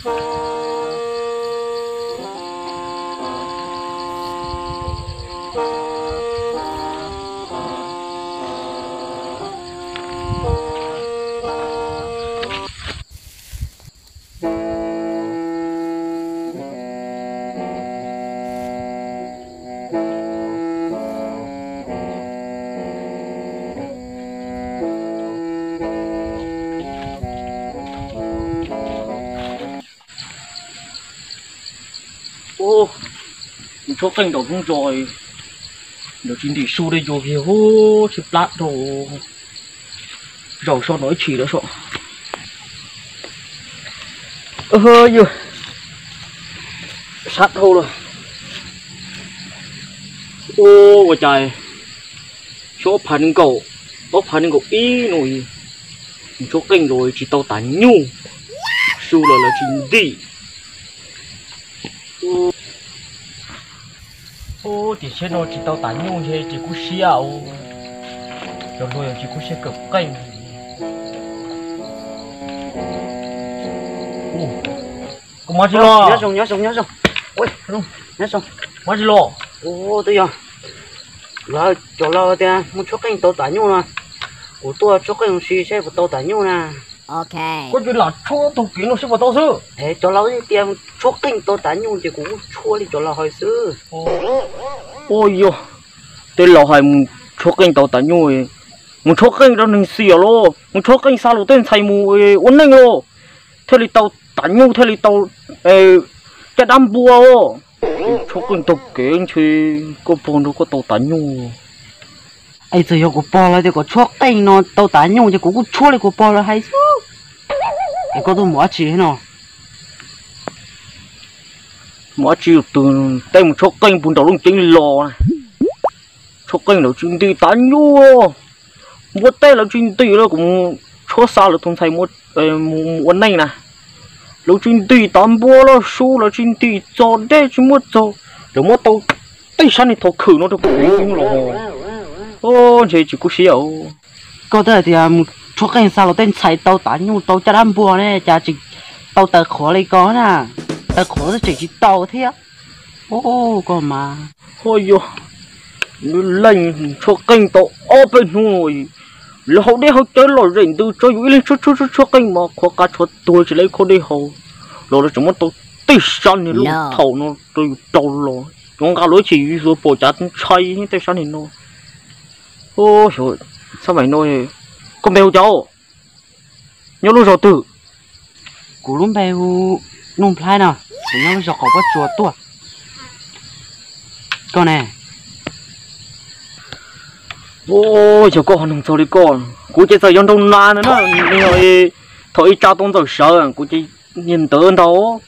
Ub, tshuab qeej nraum hnub tso, nraum tsis ntim su dej yuav kiag hub tsis plab rau. Zaum so no ib tshim lawm so. Yog sab dhau lawm. Ua cas xyoo ob phav nees nkaum, ob phav nees nkaum ib no, tshuab qeej los tsis tau tas nyuj, su los lawv tsis ntim. Ub, tim tsheb no tsis tau tas nyuj ntshe tsis kub siab, cov hluas yog tsis kub siab kawm qeej. Koj muab tsis los? Nyob zoo, nyob zoo, nyob zoo. Muab tsis los? Ub, twb yog lawv cov laus tias mus tshuab qeej tau tas nyuj no, kuv tuaj tshuab qeej mus si seb puas tau tas nyuj na. Koj tsis lam tshuab taug kev no seb puas tau xwb. Es cov laus tias mus tshuab qeej tau tas nyuj ces kuv kuj tshuab li cov laus hais xwb. Ua yog tej laus hais mus tshuab qeej tau tas nyuj, mus tshuab qeej rau neeg xiam los, mus tshuab qeej xa luag tej ntxhais mus ua neej los, thiaj li tau tas nyuj thiaj li tau caj dab npua. Tshuab qeej taug kev ntshe koj pog nrog koj tau tas nyuj. Es txawm yog kuv pog lawv tias kom tshuab qeej no tau tas nyuj ces kuv kuj tshuab li kuv pog lawv hais xwb. Es koj tuaj mus dab tsi no? Mus dab tsi, tus tej mus tshuab qeej puag nraum Looj Ceeb los na. Tshuab qeej lawv tsis ntim tas nyuj, npua teb lawv tsis ntim los kuv mus tshuab xa lawv tus ntxhais mus ua neej na. Lawv tsis ntim tas npua los su, lawv tsis ntim txog dej tsis muab txog, lawv muab tau tej sab niag thov khwm no rau kuv los. Ntshe tsis kub siab. Koj twb hais tias mus tshuab qeej xa los tej ntxhais tau tas nyuj tau caj dab npua ne, cas tsis tau taws qhuav li ko na? Taws qhuav tseem tsis tau thiab. Ub, koj mas. Ho yog leej tshuab qeej tau ob peb hnub, lawv haus dej haus cawv lom zem ntws tso, yus ib leeg tshuab tshuab tshuab qeej mas qhuav qa tshuav tuag tsis lawv khau dej haus los lawv tseem muab tau tej sab niag lub thaum no rau yus rau los. Cov nqa los ib chim yus yuav pom cav ntshai tej sab niag no. Xyov, xab maim no, koj npe hu cas? Nyob lub zos twg? Kuv lub npe hu Nuj Nplhaib no, kuv nyob lub zos qaum pob tsuas tuaj. Koj ne? Yog koj ho noog txog li koj, kuv ces txawm yog nraug nas ntawd na, thaum ib tsa tau ntxawm sawv kuv ces niag ntawd ntag.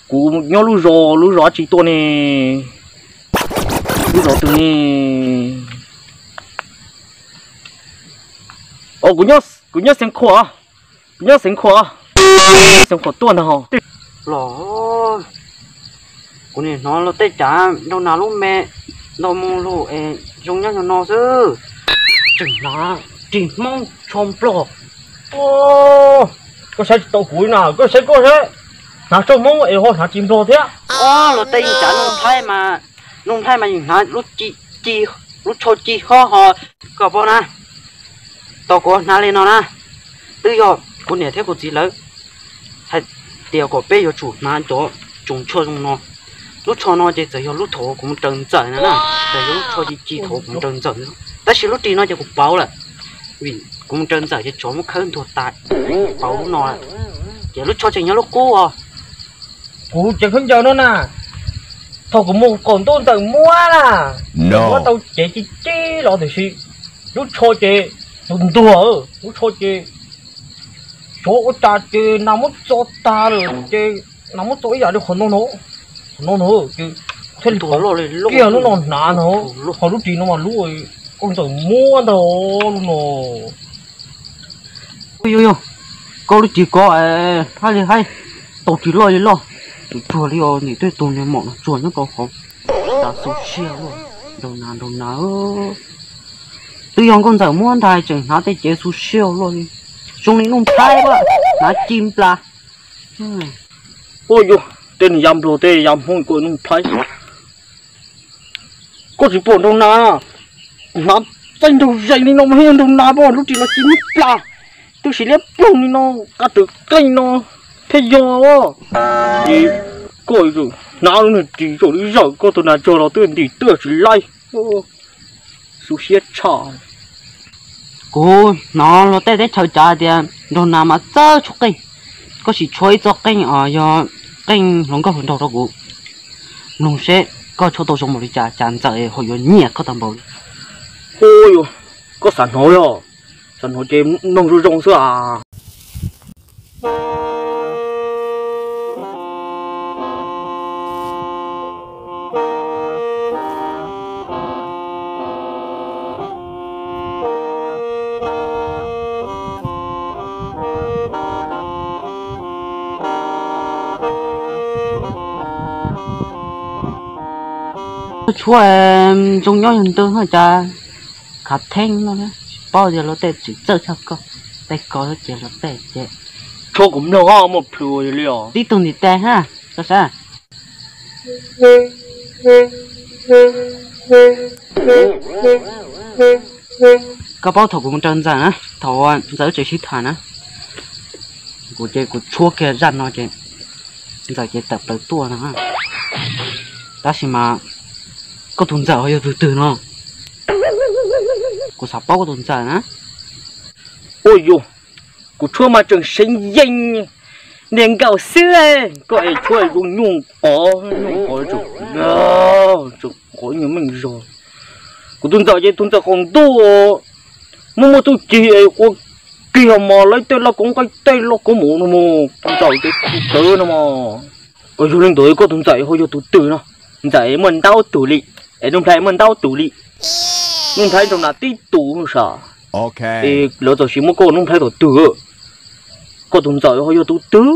Kuv nyob lub zos, lub zos dab tsi tuaj ne? Lub zos twg ne? Os, kuv nyob Xeev Khuam, kuv nyob Xeev Khuam, Xeev Khuam tuaj ntag hos. Los, kuv nim hnov luag tej cav nraug nas lub me ntau mus lug es zoo nyob no xwb. Tseem hnav ris Hmoob tsho nplog. Koj saib tsis tau kuv na, koj saib koj saib, hnav tsho Hmoob es ho hnav ris nplog thiab. Luag tej cav Nuj Nplhaib mas, Nuj Nplhaib mas yeej hnav lub tsho ci hob ho. Koj paub na, tau kuv hnav li no na, twb yog kuv niam thiab kuv txiv lawv hais tias kom peb yuav tsum hnav cov tsoos tsho zoo no. Lub tsho no ces txawm yog lub thaum kuv mus raws ntxawm na, txawm yog lub tsho ci ci thaum kuv mus raws ntxawm, tab sis lub ris no ces kuv pauv lawm, vim kuv mus raws ntxawm ces tsov muab khawb ntuag tas, pauv lub no lawm. Ces lub tsho tseem nyob lub qub os. Kuv cev khaub ncaws no na, thaum kuv mus qaum ntuj ntxawm muab na, muab tau cev ci ci los tiam sis lub tsho ces ntuag ntuag, lub tsho ces xyov ua cas ces nas muab txo tag lawm ces nas muab txo ib yam li qhov no no, qhov no no ces thiaj li kiag lub no hnav no, ho lub ris no mas lub khaub ncaws muab ntag lub no. Yog, yog, koj lub ris ko hab li haib, tau ris loj li loj, tsuag tsuag li os, nim tej tug niag maum no tsuag nyob rau hauv, tas xu siab luaj, nraug nas nraug nas. Twb yog nkauj ntxawm muab ntag tseem hnav tej cev xu siab luaj li, zoo li Nuj Nplhaib hnav ci nplas. Ua yog tej niag yav nplog tej yav Hmoob koj Nuj Nplhaib, koj tsis pom nraug nas, hnav txaij nraug zees li no mas thiaj yog nraug nas pob, lub ris los ci muab plas, twb sim liab ploog li no, qab twv qeej no thiaj yog. Ces koj hnav lub niag ris zaum li zawm, koj tus nas tsog los twb ntim twb tsis laib. Xu siab tshaj. Kuv hnov luag tej teb chaws cav tias nraug nas mas txawj tshuab qeej. Koj sim tshuab ib txoj qeej os, yog qeej hluas nkauj hluas nraug rau kuv mloog seb koj tshuab tau zoo npaum li cas, cas Ntxawm ho yuav nyiam koj tag npaum li. Hu, koj xav hnov yog, xav hnov ces mloog zoo zoo xwb as. Tshuab zoo nyob yog ntawd no cas khav theeb no, tsis paub tias luag tej tsis txawj tshaj koj, tej ko ces luag tej ces tshuab kuv mloog muaj plhus li os. Tib tug ntim tes ha, koj saib. Koj paub thaum kuv mus raws Ntxawm na, thaum Ntxawm tseem sib tham na, kuv ces kuv tshuab kiag zaj no ces Ntxawm ces tawm plaws tuaj no. Tab sis mas koj tus Ntxawm ho yog tus twg no? Kuv xav paub koj tus Ntxawm na. Ua yog, kuv tshuab mas tseem seev yees, niag nkaus xwb, koj es tshuab zoo nyuj qov, nyuj qov tseem qov nyuag meej zog. Kuv tus Ntxawm ces tus Ntxawm qaum ntuj, muaj muaj txuj ci es ua kiag mos laib tej laj koob nqaij tej laj koob mus no mos, tus Ntxawm ces tus tawv no mos. Yog li ntawd koj tus Ntxawm ho yog tus twg no? Ntxawm muaj ntau tus li, es Nuj Nplhaib muaj ntau tus li. Nuj Nplhaib nraug nas tib tus sav, es lawv txawm sim muab koj Nuj Nplhaib tom twg. Koj tus Ntxawm ho yog tus twg?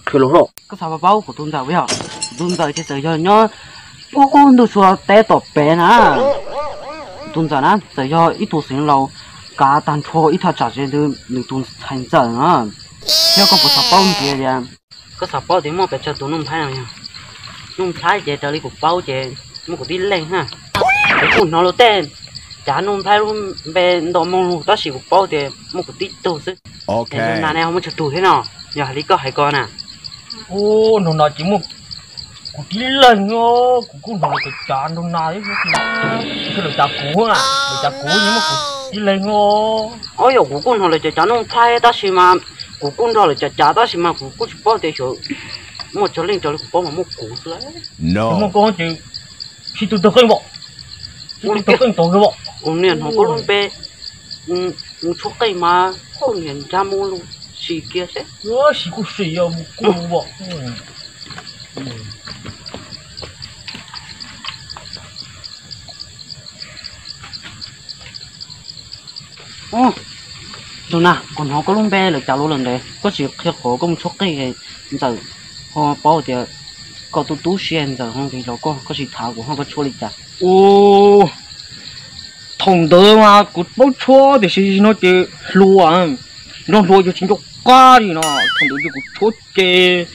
Qhia los loj. Koj xav paub kuv tus Ntxawm puas yog? Kuv tus Ntxawm ces txawm yog nyob puag ntuj sua teb tom pem na. Kuv tus Ntxawm na txawm yog ib tug xeev laus kav tag nrho ib thaj tsam ze ntawd nws tus ntxhais Ntxawm na. Thiab koj puas xav paub ntxiv tias, koj xav paub tias muaj pes tsawg tus Nuj Nplhaib no yog? Nuj Nplhaib ces raws li kuv paub ces muaj kuv tib leeg na. Kuv kuj hnov luag tej cav Nuj Nplhaib lub npe nto moo lug tab sis kuv paub tias muaj kuv tib tug xwb. Es nraug nas ne ho muaj tsawg tug thiab no, yog hais li koj hais ko na? Ub, nraug nas ces muaj kuv tib leeg, kuv kuj hnov lawv cav cav nraug nas, lawv cav kuv, lawv cav kuv ces muaj kuv tib leeg. Ob, yog kuv kuj hnov lawv cav cav Nuj Nplhaib tab sis mas kuv kuj nrog lawv cav cav tab sis mas kuv kuj tsis paub tias xyov muaj tsawg leej, raws li kuv paub mas muaj kuv xwb. Muaj koj ces sib tw taug qeej os, sib tw taug qeej tod os. Kuv niam hnov koj lub npe mus tshuab qeej mas koj niam nrag mus lug sim kiag seb. Sim kuj sim os, mus kuj mus os. Nraug nas, kuv hnov koj lub npe lawv cav lus lawm ntev, koj tsis qhia qhov koj mus tshuab qeej, Ntxawm ho paub tias koj tu tu siab, Ntxawm ho nqis los koj, koj tsis tham kuv ho koj tshuab li cas? Ub, thaum ntawd mas kuv paub tshuab tiam sis no ces hluas, nrog hluas yog tsis nco qab li no. Thaum ntawd ces kuv tshuab ces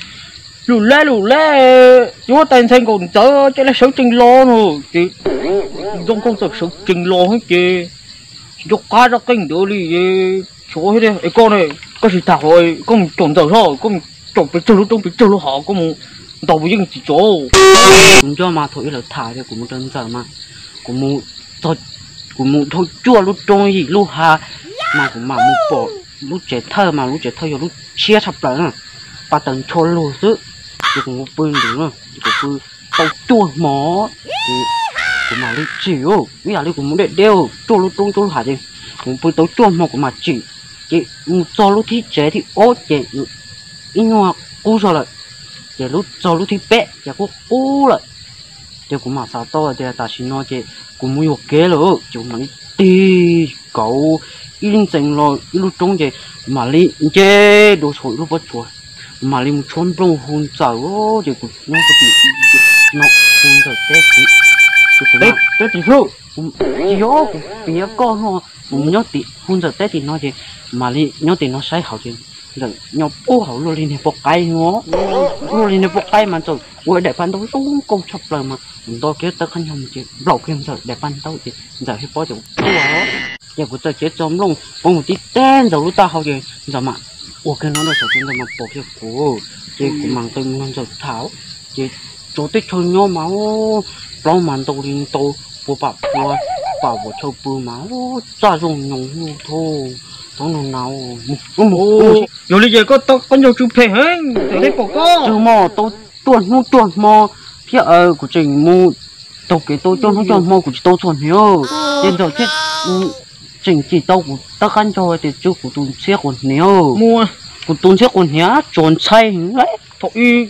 lus leb lus leb ces muab tais ntxhais nkaum ntxawv ces lawv sawv tsees los no ces zoo nkauj txawm sawv tsees los ces tsis nco qab zaj qeej ntawd li. Xyov es koj ne, koj tsis tham qhov koj mus caum Ntxawm hlo, koj mus caum pes tsawg lub roob pes tsawg lub hav, koj mus ntaus puas yeej tsis tso. Kuv nco mas thaum ub lawv tham tias kuv mus raws Ntxawm mas kuv mus, kuv mus dhau cuaj lub roob yim lub hav mas kuv mam mus pom lub tsev thawj mas lub tsev thawj yog lub tshiab tshaj plaws na, pab tawm ncho lug xwb. Ces kuv mus pw ntawd na, ces kuv pw tau cuaj hmo ces kuv mam li tsim, ib yam li kuv mus deb deb cuaj lub roob cuaj lub hav ces kuv mus pw tau cuaj hmo kuv mam tsim. Ces mus txog lub thib tsev thib ob ces ib nyuag qub zog lawm, ces lub txog lub thib peb ces qub qub lawm. Ces kuv mam xav tau tias tam sim no ces kuv mus yuam kev lawm ces kuv mam li tig kauv ib ntxees los ib lub roob ces kuv mam li nce dua saum ib lub pob tsuas, kuv mam li mus tshuab nplooj hu Ntxawm. Ces kuv nyob puag tim no hu Ntxawm teb tim, teb tim hlub, tsis yog kuv piav koj no, kuv mus nyob tim hu Ntxawm teb tim no ces kuv mam li nyob tim no saib hauv ces Ntxawm nyob puag hauv luaj li niag poj qaib no, luaj li niag poj qaib mas Ntxawm ua daim paj ntaub zoo nkauj tshaj plaws mas nto kiag tawb qab ntoo ces nplaum kiag Ntxawm daim paj ntaub ces Ntxawm thiaj paub tias kuv tuaj. Ces kuv txawm cev txoj nplooj poob mus tib teg Ntxawm lub taub hau ces Ntxawm mam ua kiag no rau saum ces Ntxawm mam pom kiag kuv, ces kuv mam nqis mus nrog Ntxawm tham. Ces tsob teb chaws nyob mas plaub mas ntau li ntau, pua pam pua pam vum chaw pw mas txaj zoo nyoos thauj, thauj no na. Yog li ces koj nco tsw phem heev, txawm pom koj tsw mog, tau cuaj hnub cuaj hmo thiab kuv tseem mus taug kev tau cuaj hnub cuaj hmo kuv tsis tau txog hniav, ces Ntxawm thiaj tseem cim tau kuv tawb qab ntoo tias tsw kuv tus ntxhiab quas hniav. Kuv tus ntxhiab quas hniav tsuas ntshai heev li. Thaum ub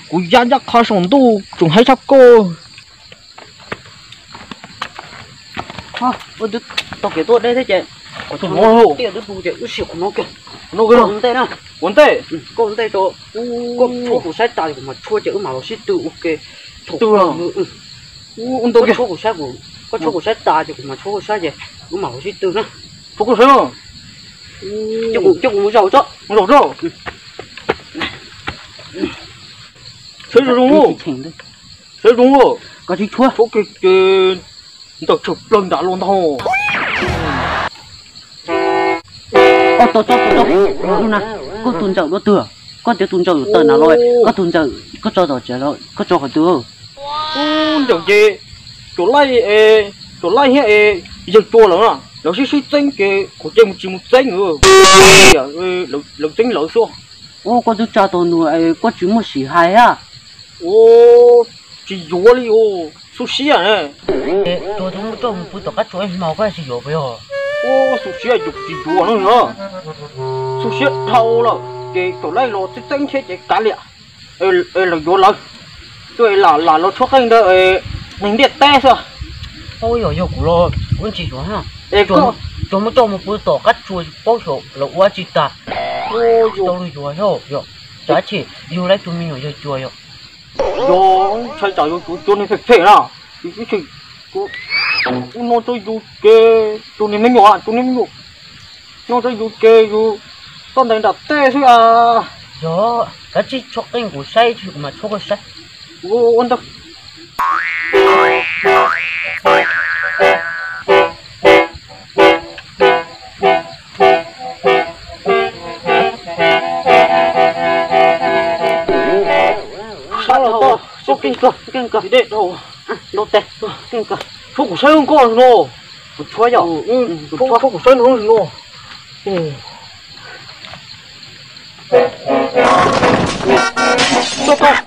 kuv ya ncaj qha saum ntuj tseem haib tshaj koj. Ua twb tau kev tuaj deb thiab ces, tiaj twb tu ces wb sim qhov no kiag. Ua ntej na, ua ntej, koj ua ntej rau, koj tshuab kuv saib tas ces kuv mam tshuab ces wb mam los sib tw ua ke. Thaum koj tshuab kuv saib, koj tshuab kuv saib tas ces kuv mam tshuab koj saib ces wb mam los sib tw na. Tshuab koj saib, coj kuv mus zaum tso, mus zaum tso. Saib zoo zoo, saib zoo, koj tsis tshuab, tshuab ke ke ntawm tsawg plaws nram los ntag. Koj tus ntxawm dua twg? Koj tias tus ntxawm tawm nram los, koj tus ntxawm koj tso tom tsev los koj tso qhov twg? Ub, ntxawm ces, Tuam Laij, Tuam Laij thiab Yawg Tsua lawm na, lawv sib sib txeeb ces kuv cia mus tsis mus txeeb, lawv txeeb lawv xwb. Ub, koj twb tsa tau nws koj tsis muaj sim hais a. Ub, tsis yuav li os, xub siab ne. Tus twb muab coj mus pw tom qab tsua ib hmo koj tsis yuav puas yog? Ub, xub siab, tsis yuav no, xub siab dhau lawm ces Tuam Laij los txeeb txeeb thiab ces kav liam, lawv yuav lawv, tuaj lam los tshuab qeej ntawd neeg ntiaj teb xwb. Ub, yog yog kuv los kuv tsis yuav. Tsuas muab coj mus pw tom qab tsua paub xyov lawv ua tsis tas. Tau los yuav yog, yog, tsam ces yug lawv tus me nyuam Yawg Tsua yog. Yog ntshai tsam yus tus cua niag phem phem na, ub, no rau yus ces tus niag me nyuam, tus niag me nyuam, no rau yus ces yus toj ntais nram tej xwb a. Yog, kav tsij tshuab qeej kuv saib, kuv mam tshuab koj saib. Ua ntawd. Sab los tau, tshuab keej kawg, keej kawg, dej dhau, ntau tes, keej kawg. Tshuab kuv saib nkoj no. Kuv tshuab yom, kuv tshuab kuv saib no no. Tshuab, tshuab,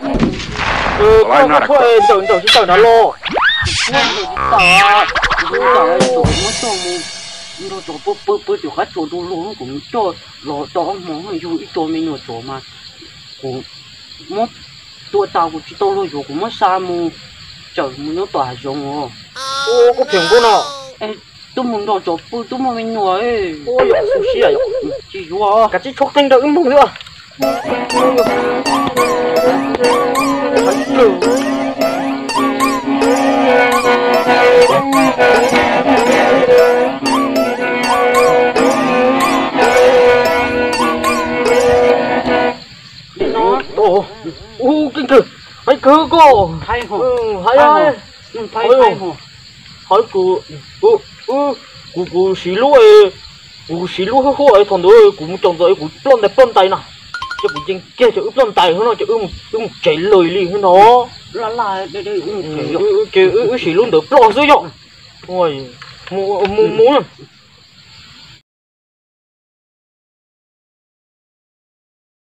tshuab, ntawm ntawm tsis tawm nrad los. Kuv tshuab ntawm tsis tawm, kuv tshuab ntawm tsov muab coj mus nrog tsov pw pw pw tim qab tsua du lug, kuv mus coj los tau ob hmo yug ib co me nyuam tsov mas kuv muab tua tas kuv tsis tau luag yuav kuv muab xa mus tsawm mus nyob tom hav zoov os. Koj phem nkauj no. Twb mus nrog tsov pw twb muaj me nyuam. Xu siab, tsis yuav. Kav tsij tshuab qeej rau wb mloog xwb. Ub, keej kawg, hais kawg koj. Hais, hais, kuv, kuv siv lub, kuv siv lub hwj huaj thaum ntawd kuv mus caum ntxawm kuv ploj ntais ploj ntais na. Ces kuv nce kiag ces wb ploj ntais xwb no ces wb mus tsev lawm li xwb no. Ces wb siv lub ntawd ploj xwb yom. Mus mus na.